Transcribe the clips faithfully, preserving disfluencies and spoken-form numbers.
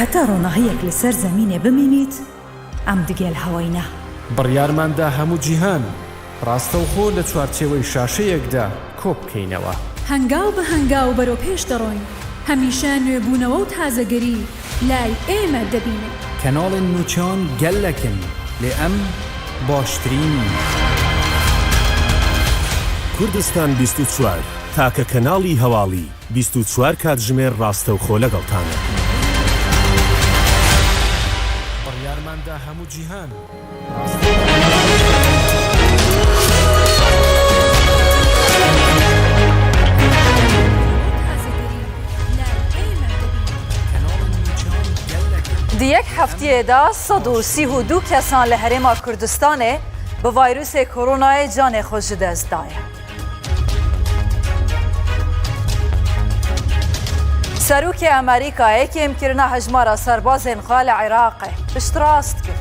هەتا ڕۆناهیەک لەسەر زەمینێ بمینیت، ئەم دگەل هەوەینە. بڕیارماندا هەموو جیهان ڕاستەوخۆ لە چوارچێوەی شاشەیەکدا کۆبکەینەوە. هەنگاو بە هەنگاو بەرەو پێش دەڕۆین، هەمیشە نوێبوونەوە و تازەگەری لای ئێمە دەبینن. کەناڵێن نوچان گەلەکن، لێ ئەم باشترین. کوردستان بیست و چوار، تاکە کەناڵی هەواڵی بیست و چوار کاتژمێر ڕاستەوخۆ لەگەڵتانە. بڕیارماندا هەموو جیهان. Di yek heftiyê de sed û sî û du kesan li Herêma Kurdistanê bi vayrûsê koronayê canê xwe ji dest daye. Serokê Amerîkayê kêmkirina hejmara serbazên xwe li Iraqê piştrast kir.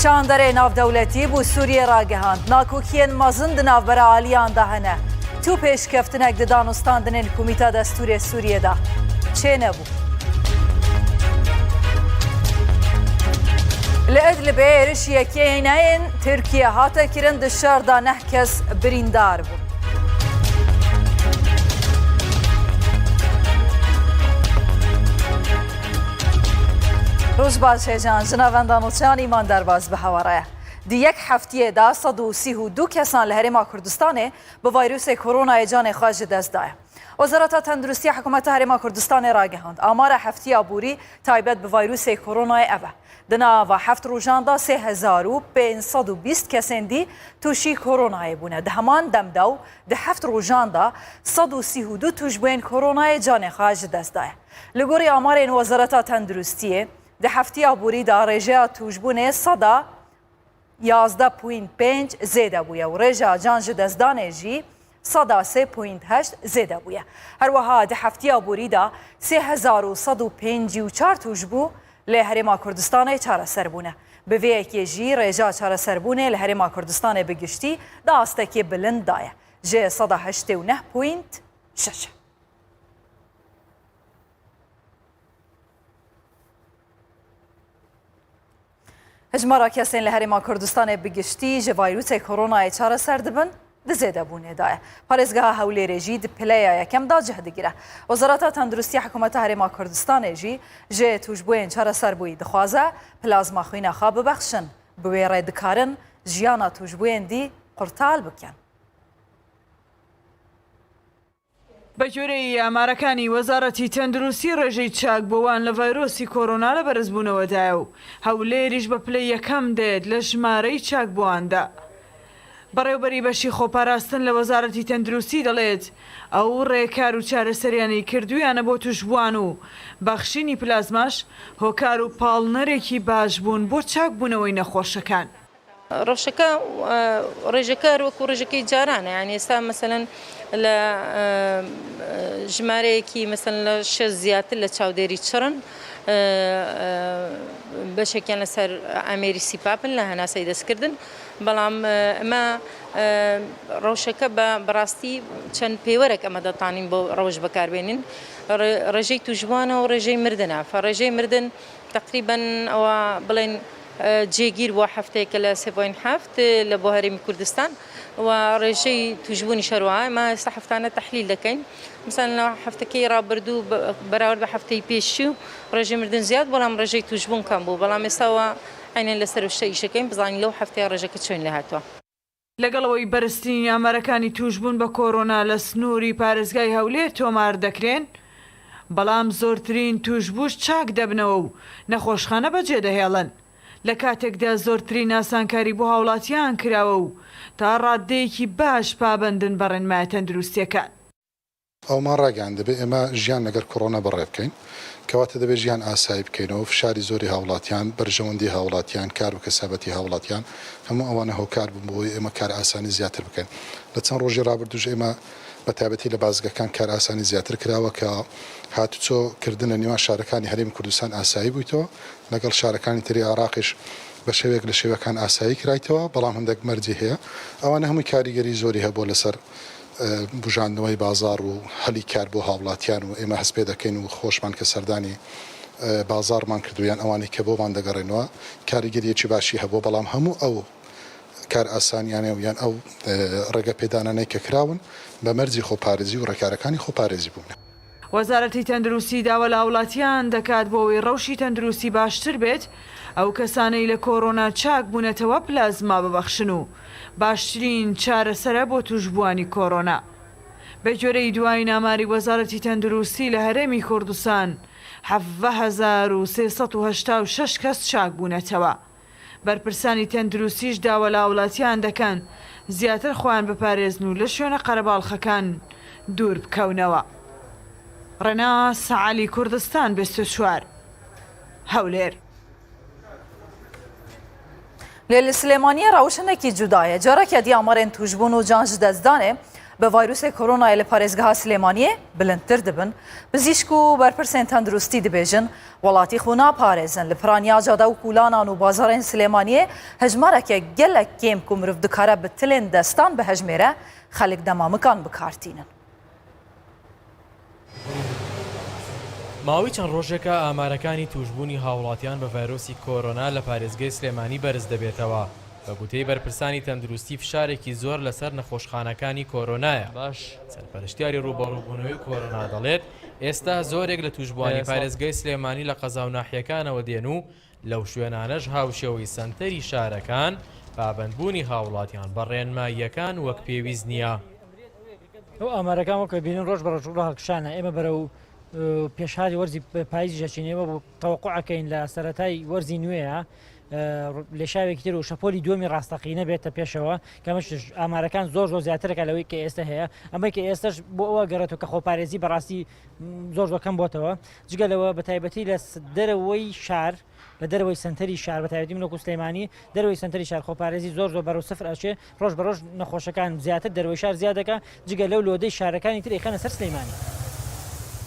Şanderê navdewletî bo Sûriyê ragihand, nakokiyên mezin di navbera aliyan de hene. Tu pêşkeftinek di danûstandinên Komîta Destûrê Sûriyê de çênebû. Li Idlibê êrişî yekîneyên Tirkiye hate kirin, di şer de neh kes birîndar bûn. Roj baş hêjan, ji navenda nûçeyan Îman Derbas bi hewa re ye. Di yek heftiyê de sed û sî û du kesan li Herêma Kurdistanê bi vayrûsê koronayê canê xwe ji dest daye. Wezareta Tenduristiya Hikûmeta Herêma Kurdistanê ragihand, amara heftiya borî taybet bi vayrûsê koronayê ev e. Di nava heft rojan de sê hezar û pênc sed û bîst kesên dî tûşî koronayê bûne. Di heman dem de û di heft rojan de sed û sî û du tûşbûyên koronayê canê xwe ji dest daye. Li gorî amarên Wezareta Tenduristiyê, di heftiya borî de rêjeya tûşbûnê seda yazdeh point pênc zêde bûye û rêja can ji destdanê jî seda sê point heşt zêde bûye. Her wiha di heftiya borî de sê hezar û sed û pêncî û çar tûşbû li Herêma Kurdistanê çareser bûne. Bi vê yekê jî rêja çareserbûnê li Herêma Kurdistanê bi giştî di astekê bilind de ye. Ji seda heştê û neh point şeş e. Hejmara kesên li Herêma Kurdistanê bi giştî ji vayrûsê koronayê çareser dibin, di zêdebûnê de ye. Parêzgeha Hewlêrê jî di pileya yekem de cih digire. Wezareta Tenduristiya Hikûmeta Herêma Kurdistanê jî ji tûşbûyên çareserbûyî dixwaze plazma xwîna xwe bibexşin. Bi wê rê dikarin jiyana tûşbûyên dî qurtal bikin. بەگوێرەی ئامارەکانی وەزارەتی تەندروستی، ڕێژەی چاکبووان لە ڤایرۆسی کۆرۆنا لە بەرزبوونەوەدایە و هەولێریش بە پلەی یەکەم دێت لە ژمارەی چاکبوواندا. بەڕێوەبەری بەشی خۆپاراستن لە وەزارەتی تەندروستی دەڵێت، ئەو ڕێکار و چارەسەریانەی کردوویانە بۆ توشبووان و بەخشینی پلازماش هۆکار و پاڵنەرێکی باش بوون بۆ چاکبوونەوەی نەخۆشەکان. ڕەوشەکە ڕێژەکە هەر وەکو ڕێژەکەی جارانە، یانی ئێستا مەسەلەن لە ژمارەیەکی مەسەلەن لە شەست زیاتر لە چاودێری چڕن، بەشێکیان لەسەر ئامێری سیپاپن لە هەناسەی دەستکردن، بەڵام ئەمە ڕەوشەکە بە بەڕاستی چەند پێوەرێک ئەمە دەتانین بۆ ڕەوش بەکاربێنین. ڕێژەی توشبوانە و ڕێژەی مردنە، فە ڕێژەی مردن تەقریبەن ئەوە بڵێن جێگیر بووە هەفتەیەکە لە سێ پۆینت هەفت لە بۆ هەرێمی کوردستان و ڕێژەی توشبوونی شەروە ئێمە ئێستا هەفتانە تەحلیل دەکەین. مثلا لە هەفتەکەی ڕابردوو بەراورد بە هەفتەی پێشوو ڕێژەی مردن زیاد، بەڵام ڕێژەی توشبوون کەم بوو، بەڵام ئێستاوە عینەن لەسەر شتە ئیشەکەین بزانین لەو هەفتەیە ڕێژەکە چۆن لە هاتووە. لەگەڵ ئەوەی بەرزترین ئامارەکانی توشبوون بە کۆرۆنا لە سنووری پارێزگای هەولێر تۆمار دەکرێن، بەڵام زۆرترین توشبووش چاک دەبنەوە و نەخۆشخانە بەجێ دەهێڵن. لە کاتێکدا زۆرترین ئاسانکاری بۆ هاوڵاتیان کراوە و تا ڕاددەیەکی باش پابەندن بە ڕێنمایە تەندروستیەکان. ئەومان ڕاگەیاندبێ ئێمە ژیان لەگەر کۆرۆنا بەڕێ بکەین، کەواتە دەبێ ژیان ئاسایی بکەینەوە، فشاری زۆری هاوڵاتیان، بەرژەوەندی هاوڵاتیان، کار و کەسابەتی هاوڵاتیان، هەموو ئەوانە هۆکار بوون بۆی ئێمە کار ئاسانی زیاتر بکەین. لە چەند ڕۆژی ڕابردووش ئێمە بە تایبەتی لە بازگەکان کار ئاسانی زیاتر کراوە کە هاتوچۆ کردنە نێوان شارەکانی هەرێمی کوردستان ئاسایی بوویتەوە، لەگەڵ شارەکانی تری عێراقیش بە شێوەیەک لە شێوەکان ئاسایی کرایتەوە، بەڵام هەندێک مەرجی هەیە. ئەوانە هەمووی کاریگەری زۆری هەبووە لەسەر بژاندنەوەی بازار و هەلی کار بۆ هاوڵاتیان و ئێمە هەست پێ دەکەین و خۆشمان کە سەردانی بازارمان کردویان ئەوانی کە بۆمان دەگەڕێنەوە کاریگەریەکی باشی هەبوو، بەڵام هەموو ئەو کار ئاسانیانە و یان ئەو ڕێگە پێدانانەی کە کراون بە مەرجی خۆپارێزی و ڕێکارەکانی خۆپارێزی بوون. وەزارەتی تەندروستی داوا لە هاوڵاتیان دەکات بۆ ئەوەی ڕەوشی تەندروستی باشتر بێت، ئەو کەسانەی لە کۆرۆنا چاک بوونەتەوە پلازما ببەخشن و باشترین چارەسەرە بۆ توشبووانی کۆرۆنا. بە گوێرەی دوایین ئاماری وەزارەتی تەندروستی لە هەرێمی کوردستان، حەڤدە هەزار و سێ سەد و هەشتا و شەش کەس چاک بوونەتەوە. بەرپرسانی تەندروستیش داوا لە هاوڵاتیان دەکەن زیاتر خۆیان بپارێزن و لە شوێنە قەرەباڵخەکان دوور بکەونەوە. ڕێناس عەلی، کوردستان بیست و چوار، هەولێر. لێ لە سلێمانیە ڕەوشنێکی جودایە جارەکە دیامەرێن توشبوون و جان ji destdanê bi vayrûsê koronayê li parêzgeha Silêmaniyê bilindtir dibin. Pizîşk û berpirsên tenduristî dibêjin, welatî xwe naparêzin. Li piraniya cade û kûlanan û bazarên Silêmaniyê hejmareke gelek kêm ku mirov dikare bi tilên destan bihejmêre, xelk demamikan bi kar tînin. ماوەی چەند ڕۆژێکە ئامارەکانی توشبوونی هاوڵاتیان بە ڤایرۆسی کۆرۆنا لە پارێزگای سلێمانی بەرز دەبێتەوە. بە گوتەی بەرپرسانی تەندروستی فشارێکی زۆر لەسەر نەخۆشخانەکانی کۆرۆنایە. باش سەرپەرشتیاری ڕوبەڕووبوونەوەی کۆرۆنا دەڵێت ئێستا زۆرێک لە توشبووانی پارێزگای سلێمانی لە قەزا و ناحیەکانەوە دێن و لەو شوێنانەش هاوشێوەی سەنتەری شارەکان پابەندبوونی هاوڵاتیان بە ڕێنماییەکان وەک پێویست نییە. ئەو ئامارەکان وەک ئەبینن ڕۆژ بە ڕۆژ ڕۆ هەڵکشانە. ئێمە بەرەو پێشهاتی وەرزی پاییز ژەچینەوە بۆ تەوەقعەکەین لە سەرەتای وەرزی نوێە لێشاوێکی تر و شەپۆلی دووەمی ڕاستەقینە بێتە پێشەوە کەمەش ئامارەکان زۆر زۆر زیاترەکە لەوەی کە ئێستا هەیە. ئەمەی کە ئێستش بۆ ئەوە گەڕێتەوە کە خۆپارێزی بەڕاستی زۆر زۆر کەم بۆتەوە. جگە لەوە بە تایبەتی لە دەرەوەی شار، لە دەرەوەی سنتەری شار، بە تایبەتی من وەکو سلێمانی، دەرەوەی سنتەری شار خۆپارێزی زۆر زۆر بەرەو سفر ئەچێ. ڕۆژ بە ڕۆژ نەخۆشەکان زیاتر دەرەوەی شار زیاد دەکا، جگە لەو لۆدەی شارەکانی تر ئەیخەنە سەر سلێمانی.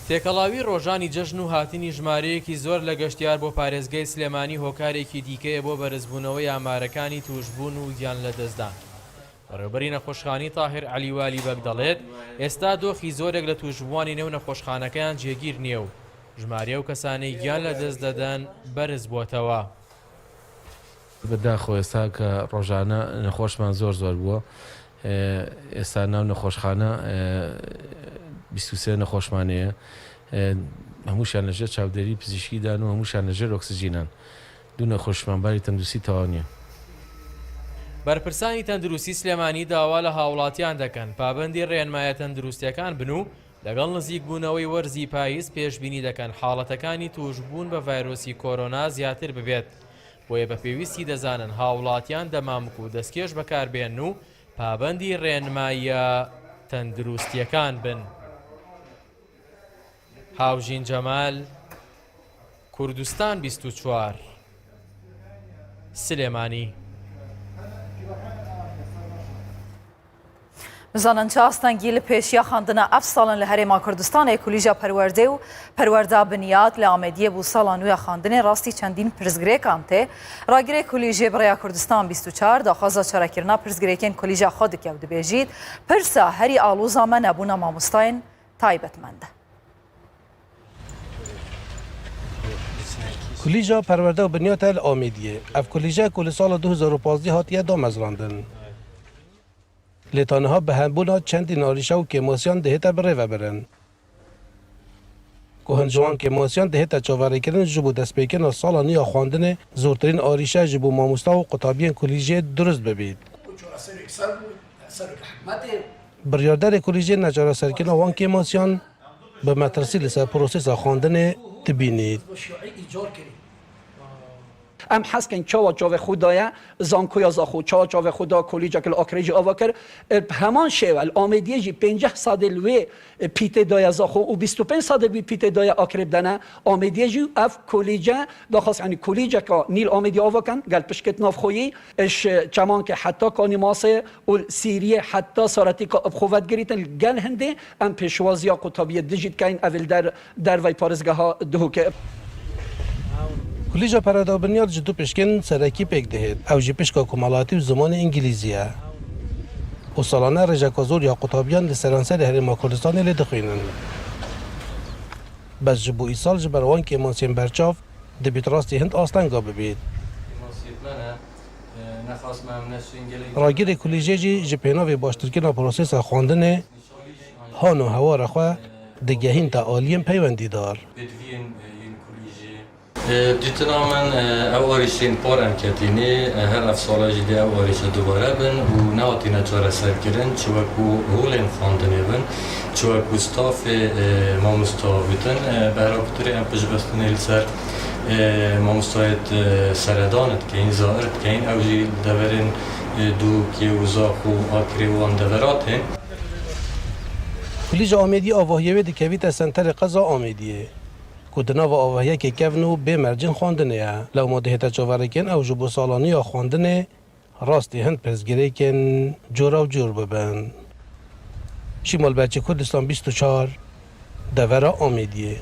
تێکەڵاوی ڕۆژانی جەژن و هاتنی ژمارەیەکی زۆر لە گەشتیار بۆ پارێزگای سلێمانی هۆکارێکی دیکەیە بۆ بەرزبوونەوەی ئامارەکانی توشبوون و گیان لە دەستدان. بەڕێوەبەری نەخۆشخانەی تاهیر عەلی والی بەگ دەڵێت ئێستا دۆخی زۆرێک لە توشبووانی نێو نەخۆشخانەکەیان جێگیر نییە و ژمارەی ئەو کەسانەی گیان لە دەست دەدەن بەرز بووەتەوە. بەداخەوە ئێستا کە ڕۆژانە نەخۆشمان زۆر زۆر بووە. ئێستا ناو نەخۆشخانە بیست و سێ نەخۆشمان هەیە. هەمووشیان لەژێر چاودێری پزیشکیدان و هەمووشیان لەژێر ئۆکسجینان. دوو نەخۆشمان باری تەندروستی تەواو نییە. بەرپرسانی تەندروستی سلێمانی داوا لە هاوڵاتیان دەکەن پابەندی ڕێنمایە تەندروستیەکان بن و لەگەڵ نزیکبوونەوەی وەرزی پاییز پێشبینی دەکەن حاڵەتەکانی توشبوون بە ڤایرۆسی کۆرۆنا زیاتر ببێت، بۆیە بە پێویستی دەزانن هاوڵاتیان دەمامک و دەستکێش بەکاربێنن و پابەندی ڕێنماییە تەندروستیەکان بن. هاوژین جەمال، کوردستان بیست و چوار، سلێمانی. بزانن çi astengî li pêşiya xandina ev salan li Herêma Kurdistanê Kulîja Perwerdê û Perwerda Binyat li Amêdiyê bû sala nû ya xandinê rastî çendîn pirsgirêkan tê. Ragirê Kulîjê bi rêya Kurdistan bîst û çar daxwaza çarekirina pirsgirêkên kulîja xwe dike û dibêjît, pirsa herî aloza me nebûna mamostayên taybetmend e. Kulîja Perwerde û Binyat e li Amêdiyê. Ev kulîje ku li sala du hezar û pazdeh hatiye damezrandin. Lê ta niha bi hembûna çendî narîşe û kêmasiyan dihête bi rê ve birin. Ku hin ji wan kêmasiyan dihête çaverêkirin ji bo destpêkirina sala nû ya xwendinê zortirîn arîşe ji bo mamosta û qutabiyên kulîjê durust bibît. Biryarderê kulîjê neçareserkirina wan kêmasiyan bi metirsî li ser prosesa xwendinê dibînît. Em hez kin çawa çavê xwe daye zankoya Zaxo, çawa çavê xwe da kolîcek li Akrê jî ava kir. Bi heman şêwe li Amêdiyê jî pênceh sedê li wê pîtê daye Zaxo û bîst û pênc sedê wî pîtê daye Akrê bidene Amêdiyê jî ev kolîce daxwaz, yanî kolîceka nî li Amêdiyê ava kin, gel pişket navxweyî, ji Çemankê heta Kanîmasê û li Sîriyê heta Saretîka bi xwe vedigirîtin, li gel hindê em pêşwaziya qutabiyê dijî dikeyin, ev li der dervey parêzgeha Duhokê. Kulîja Pereda Binyat ji du pişkên serekî pêk dihêt. Ew jî pişka komelatî û zimanê îngilîzî ye. û salane rêjeka zor ya qutabiyan li seranserê Herêma Kurdistanê lê dixwînin. Bes ji bo îsal ji ber wan kêmasiyên berçav dibît rastî hind astenga bibît. Ragirê kulîjê jî ji pênavê baştirkirina prosesa xwendinê han û hewara xwe digehînte aliyên peywendîdar. Dîtina min, e, ew arîşên par em ketînê, e, her ev sala jî dê ew arîşe dubare bin û nehatîne çareserkirin, çi wekû holên xwendinê bin, çi wekû stafê, e, mamosta bîtin. E, behra pitirê em piştbestinê li ser, e, mamostayêt, e, seredan dikeyin, zair dikeyin, ew jî li deverên, e, Dûkê û Zax û Akirê û wan devera tên. Kulîja Amêdiyê avahiyê wê dikevîte senterê qeza Amêdiyê, ku di nava avahiyekê kevn û bê mercên xwendinê ye. Lewma dihête çaverêkirin ew ji bo salaniya xwendinê rastî hind pirsgirêkên cora û cor bibin. Şîmal Berçî, Kurdistan bîst û çar, devera Amêdiyê.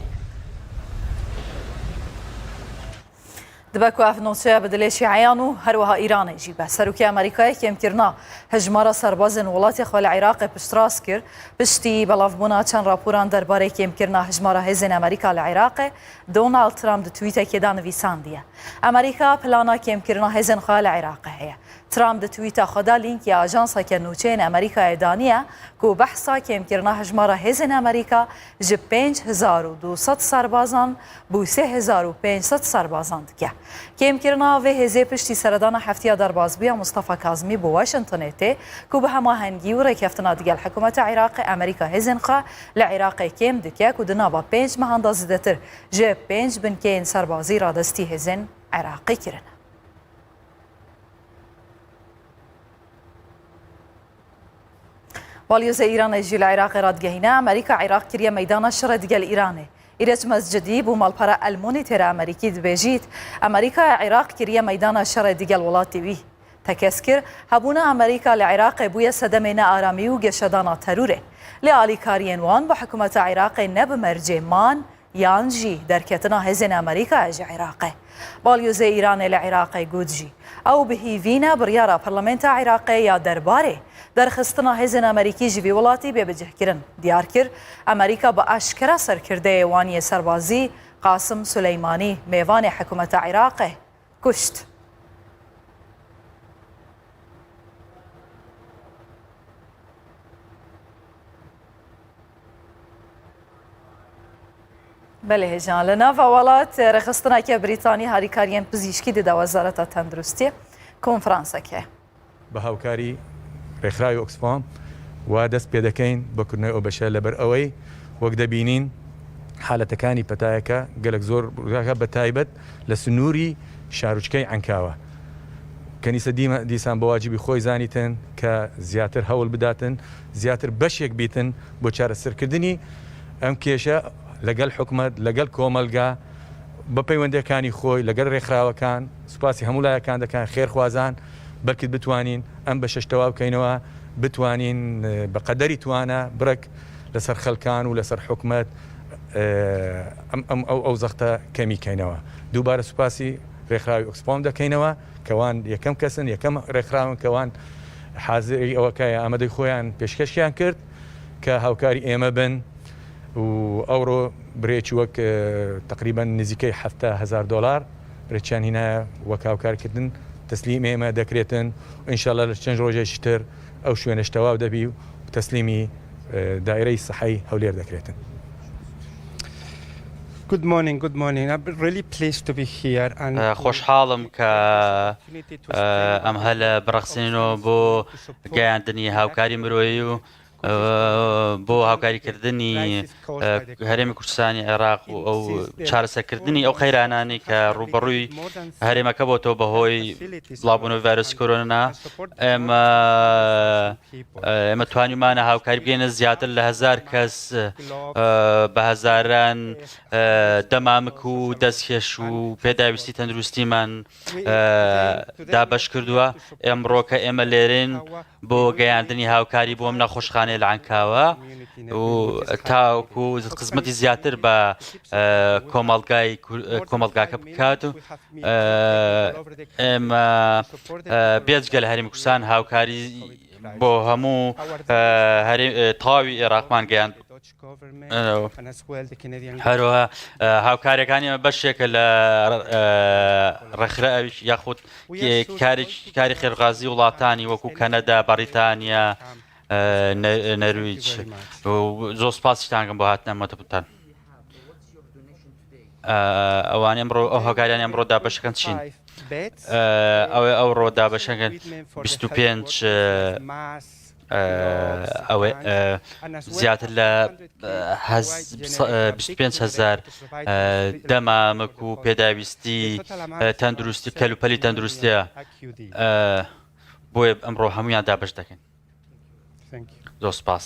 Dibe ku ev nûçeya bi dilê Şîeyan û herwiha Îranê jî be. Serokê Amerîkayê kêmkirina hejmara serbazên welatê xwe li Iraqê piştrast kir, piştî belavbûna çend raporan derbarê kêmkirina hejmara hêzên Amerîka li Iraqê, Donald Trump di twîtekê de nivîsandiye, Amerîka plana kêmkirina hêzên xwe li Iraqê heye. Trump di twîta xwe de lînkê ajanseke nûçeyên Amerîkayê daniye ku behsa kêmkirina hejmara hêzên Amerîka ji pênc hezar û du sed serbazan bo sê hezar û pênc sed serbazan dike. Kêmkirina vê hêzê piştî seredana heftiya derbazbûya Mustafa Kazmî bi Washingtonê tê ku bi hemahengî û rêkeftina digel hikûmeta Iraqê Amerîka hêzên xwe li Iraqê kêm dike ku di nava pênc mehan de zêdetir ji pênc binkeyên serbazî radestî hêzên Iraqê kirine. Balyozê Îranê jî li Iraqê radigehîne, Amerîka Iraq kiriye meydana şerê digel Îranê. Îreç Mescidî bo malpera El Monitorê Amerîkî dibêjît, Amerîkaya Iraq kiriye meydana şerê digel welatê wî. Tekez kir, hebûna Amerîka li Iraqê bûye sedemê nearamî û geşedana terorê. Lê alîkariyên wan bi hikûmeta Iraqê ne bi mercê man, yan jî derketina hêzên Amerîkayê ji Iraqê. Balyozê Îranê li Iraqê got jî, ew bi hîvî ne biryara Parlamenta Iraqê ya derbarê derxistina hêzên Amerîkî ji vî welatî bê bicihkirin. Diyar kir, Amerîka bi aşkera serkirdeyê wan yê serbazî Qasim Suleymanî, mêvanê hikûmeta Iraqê, kuşt. Belê hêjan. Li nava welat rêxistineke Brîtanî harîkariyên pizîşkî dide Wezareta Tenduristiyê konferansek heye. بە هاوکاری ڕێکخراوی ئۆکسفام و دەست پێ دەکەین بە کردنەوەی ئەو بەشە، لەبەر ئەوەی وەک دەبینین حالەتەکانی پەتایەکە گەلێک زۆر ڕووداکە، بە تایبەت لە سنووری شارۆچکەی عەنکاوە. کەنیسە دیمە-، دیسان بە واجبی خۆی زانیتن کە زیاتر هەوڵ بداتن، زیاتر بەشێک بیتن بۆ چارەسەرکردنی ئەم کێشە لەگەل حکومەت، لەگەل کۆمەلگا، بە پەیوەندیەکانی خۆی لەگەل ڕێکخراوەکان. سوپاسی هەموو لایەکان دەکەن، خێرخوازان، بەلکت بتوانین ئەم بەشەش تەواو بکەینەوە، بتوانین، اه، بە قەدەری توانا بڕێک لەسەر خەلکان و لەسەر حکومەت، اه، ئەم، ئەم، ئەو، ئەو زەختە کەمی کەینەوە. دووبارە سوپاسی ڕێکخراوی ئۆکسفام دەکەینەوە کە وان یەکەم کەسن، یەکەم ڕێکخراون کە وان حازری ئەوەکە ئامادەی خۆیان پێشکەشیان کرد کە هاوکاری ئێمە بن. و ئەوڕۆ برێکی وەک، اه، تقریباً نزیکەی حەفتا هەزار دۆلار برێکیان هینایە وەک هاوکارکردن تەسلیم ئێمە دەکرێتن. ئینشاءاللە لە چەند ڕۆژێکی تر ئەو شوێنەش تەواو دەبی و تەسلیمی، اه، دایرەی سەحەی هەولێر دەکرێتن. Good morning, good morning. I'm really pleased to be here and ئە، خۆشحاڵم کە، ئە، ئەم هەلە بڕەخسێنەوە بۆ گەیاندنی هاوکاری مرۆیی و، ئە، بۆ هاوکاریکردنی، ئە، هەرێمی کوردستانی عێراق و ئەو چارەسەرکردنی ئەو قەیرانانەی کە ڕوبەڕووی هەرێمەکە بۆتەوە بەهۆی بڵاوبوونەوەی ڤایرۆسی کۆرۆنا. ئێمە، ئە، ئێمە توانیمانە هاوکاری بگەینە زیاتر لە هەزار کەس، ئە، بە هەزاران، ئە، دەمامک و دەستکێش و پێداویستی تەندروستیمان، ئە، دابەش کردووە. ئێمڕۆکە ئێمە لێرەین بۆ گەیاندنی هاوکاری بۆ ئەم نەخۆشخانەی لە عەنکاوە و تاوەکو خزمەتی زیاتر بە، ئە، کۆمەڵگای کور-، ئە، کۆمەڵگاکە بکات و، ئە، ئێمە، ئە، بێجگە لە هەرێمی کوردستان هاوکاری بۆ هەموو ئە، هەرێ- ئە، تەواوی عێراقمان گەیاند. ئە، هەروەها ئە، هاوکاریەکانی ئێمە بەشێکە لە ئە، ڕێکخرا ئەویش یاخود کێ- کاری کاری خێرغازی وڵاتانی وەکو کەنەدا، بەریتانیا، ئە، نە- نەرویج. و زۆر سپاسیشتان گەم بۆ هاتنە مەتەبتان. ئە، ئەوان ئەمڕۆ ئەو هۆکاریان ئەمڕۆ دابەشەکەن چین؟ ئە، ئەو ئەو ڕۆ دابەشەکەن بیست و پێنج، ئە، ئە، ئەوێ، ئە، زیاتر لە، ئە، هەز- سە- ئە، بیست و پێنج هەزار، ئە، دەمامک و پێداویستی، ئە، تەندروستی، کەلوپەلی تەندروستیە. ئە، بۆیە ئەمڕۆ هەمویان دابەش دەکەن. زۆر سپاس.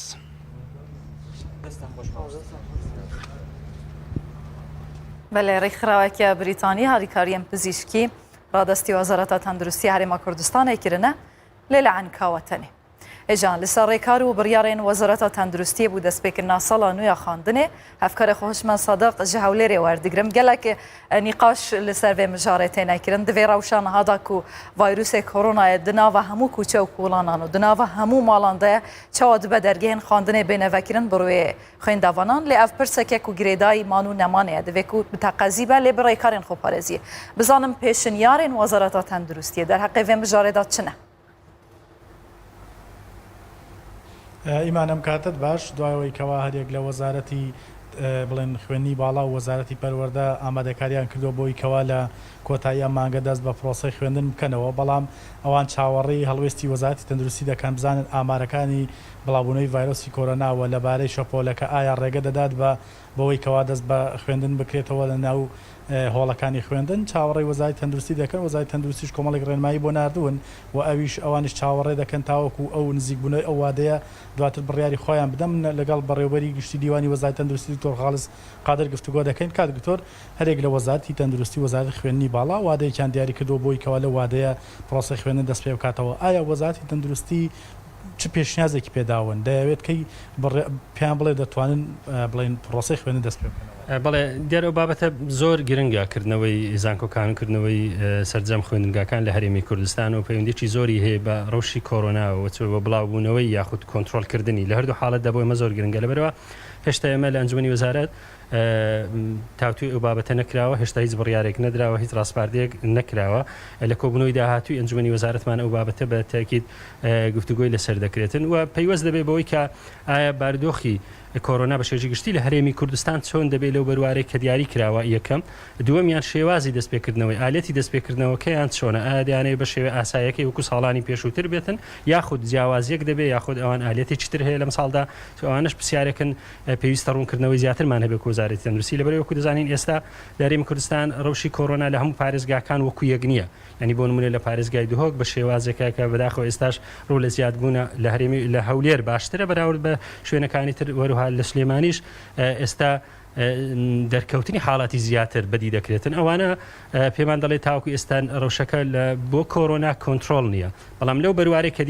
بەڵێ، ڕێکخراوێکی بریتانی هاریکاریان پزیشکی ڕادەستی وەزارەتە تەندروستی هەرێما کوردستانێ کرنە لێ لە ئەنکاوەتەنێ. ئێجان لەسەر ڕێکار و بڕیارێن وەزارەتە تەندروستیە بوو دەستپێکردنا ساڵا نویا خواندنێ، هەفکارێ خۆشمان سادق ji hewlêrê werdigrim. Gelek e, nîqaş li ser vê mijarê têne kirin. Di vê rewşa niha de ku vayrûsê koronayê di nava hemû kûçe û kolanan û di nava hemû malan de ye, çawa dibe dergehên xwendinê bêne vekirin bi rûyê xwêndevanan? Lê ev pirseke ku girêdayî man û nemanê ye. Divê ku bi teqezî be, lê bi rêkarên xweparêziyê. Bizanim pêşinyarên Wezareta Tenduristiyê derheqê vê mijarê de çi ne? ئیمان ئەم کاتت باش، دوایەوەی کەوا هەریەک لە وەزارەتی بڵێن خوێنی باڵا و وەزارەتی پەروەردە ئامادەکاریان کردووە بۆی کەوا لە کۆتایی ئەم مانگە دەست بە پرۆسەی خوێندن بکەنەوە، بەڵام ئەوان چاوەڕێی هەڵوێستی وەزارەتی تەندروستی دەکەن بزانن ئامارەکانی بڵاوبوونەوەی ڤایرۆسی کۆرۆنا و لەبارەی شەپۆلەکە ئایا ڕێگە دەدات بە بەوەی کەوا دەست بە خوێندن بکرێتەوە لە ناو هۆڵەکانی خوێندن. چاوەڕێی وەزارەتی تەندروستی دەکەن، وەزارەتی تەندروستیش کۆمەڵێک ڕێنمایی بۆ ناردوون و ئەویش ئەوانیش چاوەڕێ دەکەن تاوەکو ئەو نزیکبوونەوەی ئەو وادەیە دواتر بڕیاری خۆیان بدەن. لەگەڵ بەڕێوەبەری گشتی دیوانی وەزارەتی تەندروستی دکتۆر خاڵس قادر گفتوگۆ دەکەین. کاک دکتۆر، هەرێک لە وەزارەتی تەندروستی، وەزارەتی خوێندنی باڵا وادەیەکیان دیاری کردووە بۆی کەوا لە وادەیە پرۆسەی خوێندن دەست پێ بکاتەوە. ئایا وەزارەتی تەندروستی چ پێشنیازێکی پێداون؟ دەیەوێت کەی بڕێ- پێیان بڵێ دەتوانن بڵێن پرۆسەی خوێندن دەست پێ بکەنەوە؟ بەڵێ، دیار ئەو بابەتە زۆر گرنگە کردنەوەی زانکۆکان و کردنەوەی سەرجەم خوێندنگاکان لە هەرێمی کوردستان و پەیوەندیەکی زۆری هەیە بە ڕەوشی کۆرۆنا و بە بڵاوبوونەوەی یاخود کۆنتترۆلکردنی. لە هەردوو حاڵەتدا بۆ ئێمە زۆر گرنگە. لەبەرەوە هێشتا ئێمە لە ئەنجومی وەزارەت تاوتوێ ئەو بابەتە نەکراوە، هێشتا هیچ بڕیارێک نەدراوە، هیچ ڕاسپاردەیەک نەکراوە. لە کۆبوونەوەی داهاتووی ئەنجومی وەزارەتمان ئەو بابەتە بە تاکید گفتوگۆی لەسەر دەکرێتن و پەیوەست دەبێت بەوەی کە ئایا بارودۆخی کۆرۆنا بە شێوەیەکی گشتی لە هەرێمی کوردستان چۆن دەبێت لەو بەروارەی کە دیاری کراوە؟ یەکەم. دووەمیان شێوازی دەستپێکردنەوەی، ئالەتی دەستپێکردنەوەکەیان چۆنە؟ ئایا دەیانەوێت بە شێوەی ئاساییەکەی وەکو ساڵانی پێشووتر بێتن، یاخود جیاوازیەک دەبێت، یاخود ئەوان ئالەتێکی تر هەیە لەم ساڵدا؟ ئەوانەش پرسیارێکن پێویستە ڕوونکردنەوەی زیاترمان هەبێت وەکو وەزارەتی تەندروستی، لەبەرەوەی وەکو دەزانین ئێستا لە هەرێمی کوردستان ڕەوشی کۆرۆنا لە هەموو پارێزگاکان وەکو یەک نییە. یانی بۆ نمونە لە پارێزگای دهۆک بە شێوازێکە کە بەداخەوە ئێستاش ڕوو لە زیادبوونە لە هەرێمی، لە هەولێر باشترە بەراورد بە شوێنەکانی تر، وەروها لە سلێمانیش ئێستا دەرکەوتنی حاڵاتی زیاتر بەدی دەکرێتن. ئەوانە پێمان دەڵێت تاوەکو ئێستا ڕەوشەکە لە بۆ کۆرۆنا کۆنتترۆل نییە، بەڵام لەو بەروارەی کە دیاری